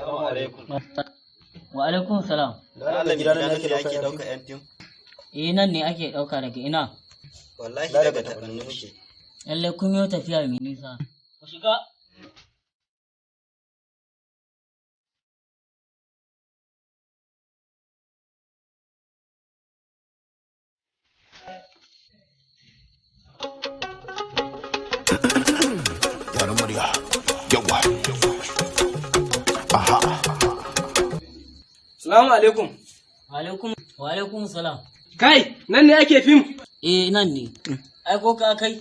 Assalamu alaikum. Wa alaikum salam. Allah, gidan nan ne ake ɗauka yan fim? Eh, nan ne ake ɗauka. Daga ina? Wallahi daga Tabanni muke. Lallai kun yi tafiya mai nisa. Ku shiga. Gyaran murya. Yawa. Aha. Salamu alaikum. Wa alaikum salam. Kai, nan ne ake fim? Eh, nan ne. Ai ko ka kai?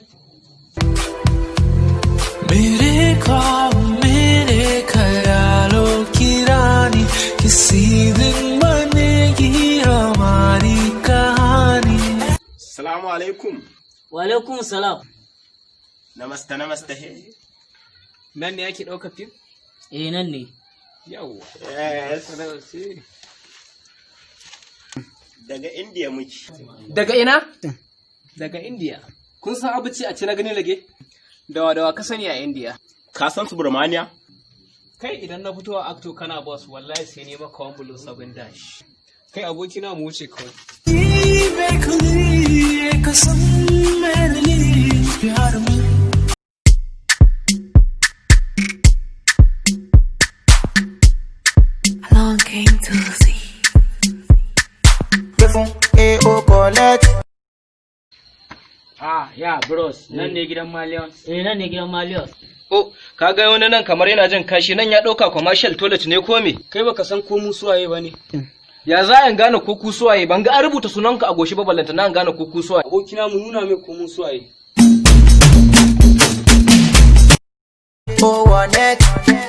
मेरे ख्वाब, मेरे ख्यालों की रानी, किसी दिन बनेगी हमारी कहानी। Salamu alaikum. Wa alaikum salam. Namaste, namaste. He. Nan ne ake ɗaukar fim? Eh, nan ne. Yawwa. Yes. Daga India muke. Daga ina? Daga India. Kun san abu ce a ci na gani lage? Dawa dawa ka sani a India. Ka san Subramania? Kai, idan na fito a acto kana boss, wallahi sai ne maka one below seven dash. Kai, abokina, mu wuce kawai. मैं खुली ये कसम मैंने ली प्यार में। Along came to see. A O collect. Ah, ya bros, nan ne gidan Malions? Eh, nan ne gidan Malios. Oh, ka ga wani nan kamar yana jin kashi nan, ya ɗauka commercial toilet ne ko me? Kai, baka san ko mu suwaye ba ne? Ya za in gane ko ku suwaye? Ban ga an rubuta sunanka a goshi ba, ballanta na gane ko ku suwaye. Abokina, mu nuna mai ko mu suwaye. Oh, one neck.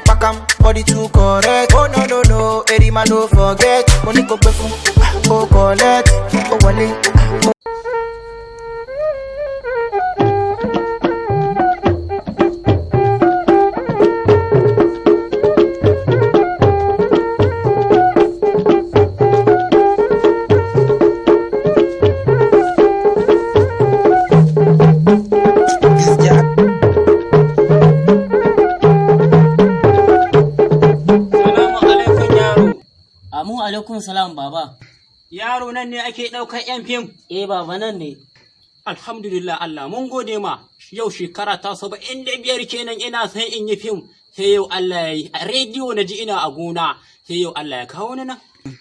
Back am body too correct. Oh no, Erima no forget. Money go pay fún. Oh collect. Oh wale. Gaskiya. Salamu alaikum, yaro. Amu alaikum salam, baba. Yaro, nan ne ake ɗaukar yan fim? Eh baba, nan ne. Alhamdulillah, Allah mun gode ma. Yau shekara ta 75 kenan ina son in yi fim. Sai yau Allah ya yi. A rediyo na ji ina a gona. Sai yau Allah ya kawo ni nan.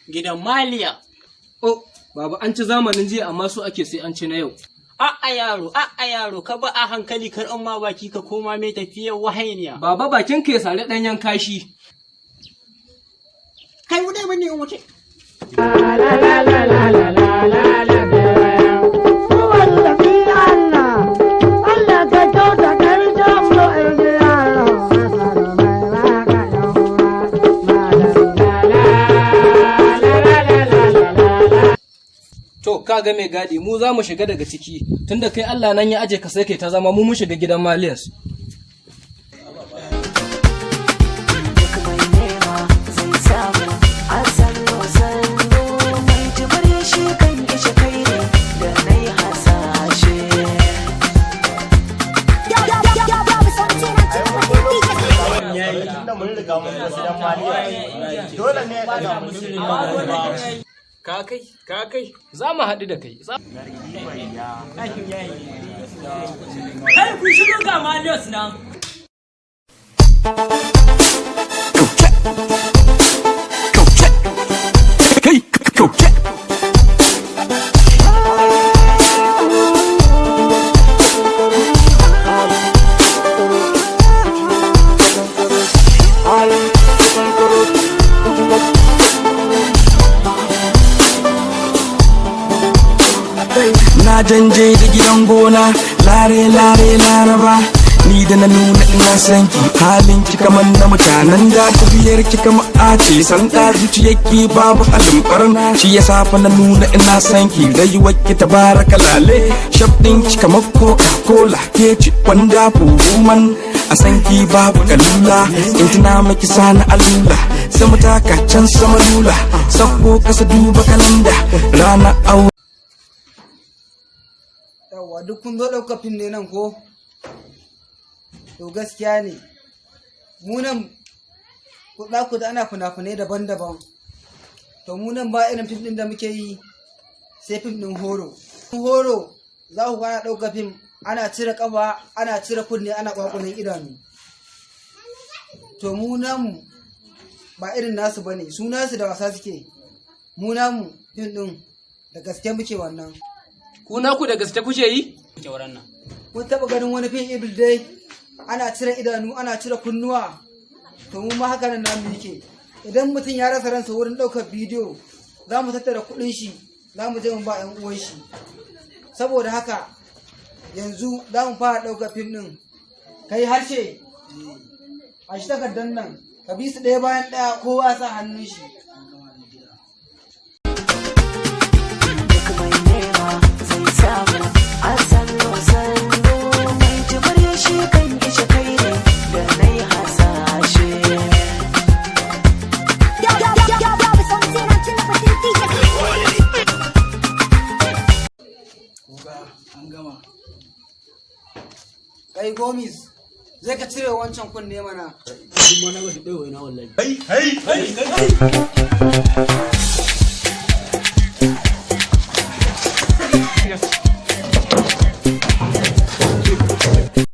Gidan Maliya. Oh, baba, an ci zamanin jiya amma so ake sai an ci na yau. A'a yaro, a'a yaro, ka ba a hankali, kar in ma baki ka koma mai tafiyar wahainiya. Baba, bakin ka ya sare ɗanyen kashi. Kai, wuce mun ne, wuce. Allah ka kyauta karshen mu. To, ka ga mai gadi, mu za mu shiga daga ciki, tunda kai Allah nan ya aje ka, sai kai ta zama, mu mun shiga gidan Malians. Duk mai nema zai samu a sannu sannu, mai jimare shi kan ishe, kai ne da na yi hasashe. Tunda mun riga mun zo gidan Maliya. Dole ne ya ɗaga mu. Ka kai, ka kai, za mu haɗu da kai. Kai, ku shigo, ga Malios nan. Kai, kauce. Na janje da gidan gona, lare lare laraba. Ni da na nuna ina san ki, halin ki kamar na mutanen da, tafiyar ki kamar ace san da, zuciyar ki babu halin barna, shi yasa fa na nuna ina san ki. Rayuwar ki tabaraka lale, shaf din ki kamar Coca Cola, ke ci wonderful woman, a san ki babu kalula. In tuna miki sani alula, sama taka can sama lula, sakko kasa duba kalanda, rana aure. Yawwa, duk kun zo ɗauka fim ne nan ko? To gaskiya ne. Mu nan Za ku da ana fina-finai daban-daban. To mu nan ba irin fim ɗin da muke yi sai fim ɗin horo. Horo za ku ga ana ɗauka fim, ana cire ƙafa, ana cire kunne, ana ƙwaƙulan idanu. To mu namu ba irin nasu bane, su nasu da wasa suke. Mu namu fim ɗin da gaske muke wannan. Ku naku da gaske kuke yi? Kyauran nan. Kun taɓa ganin wani fim ibil dai ana cire idanu, ana cire kunnuwa? To mu ma haka nan namu yake. Idan mutum ya rasa ransa wurin ɗaukar bidiyo, za mu tattara kuɗin shi, za mu je mu ba 'yan uwan shi. Saboda haka yanzu za mu fara ɗaukar fim ɗin. Kai harshe, a shi takardar nan, ka bi su ɗaya bayan ɗaya, kowa sa hannun shi. Duk mai nema zai samu a sannu sannu, mai jimare shi kan kishe kai ne da na yi hasashe. An gama. Kai Gomis, zai ka cire wancan kunne mana. Hey, hey, hey, hey.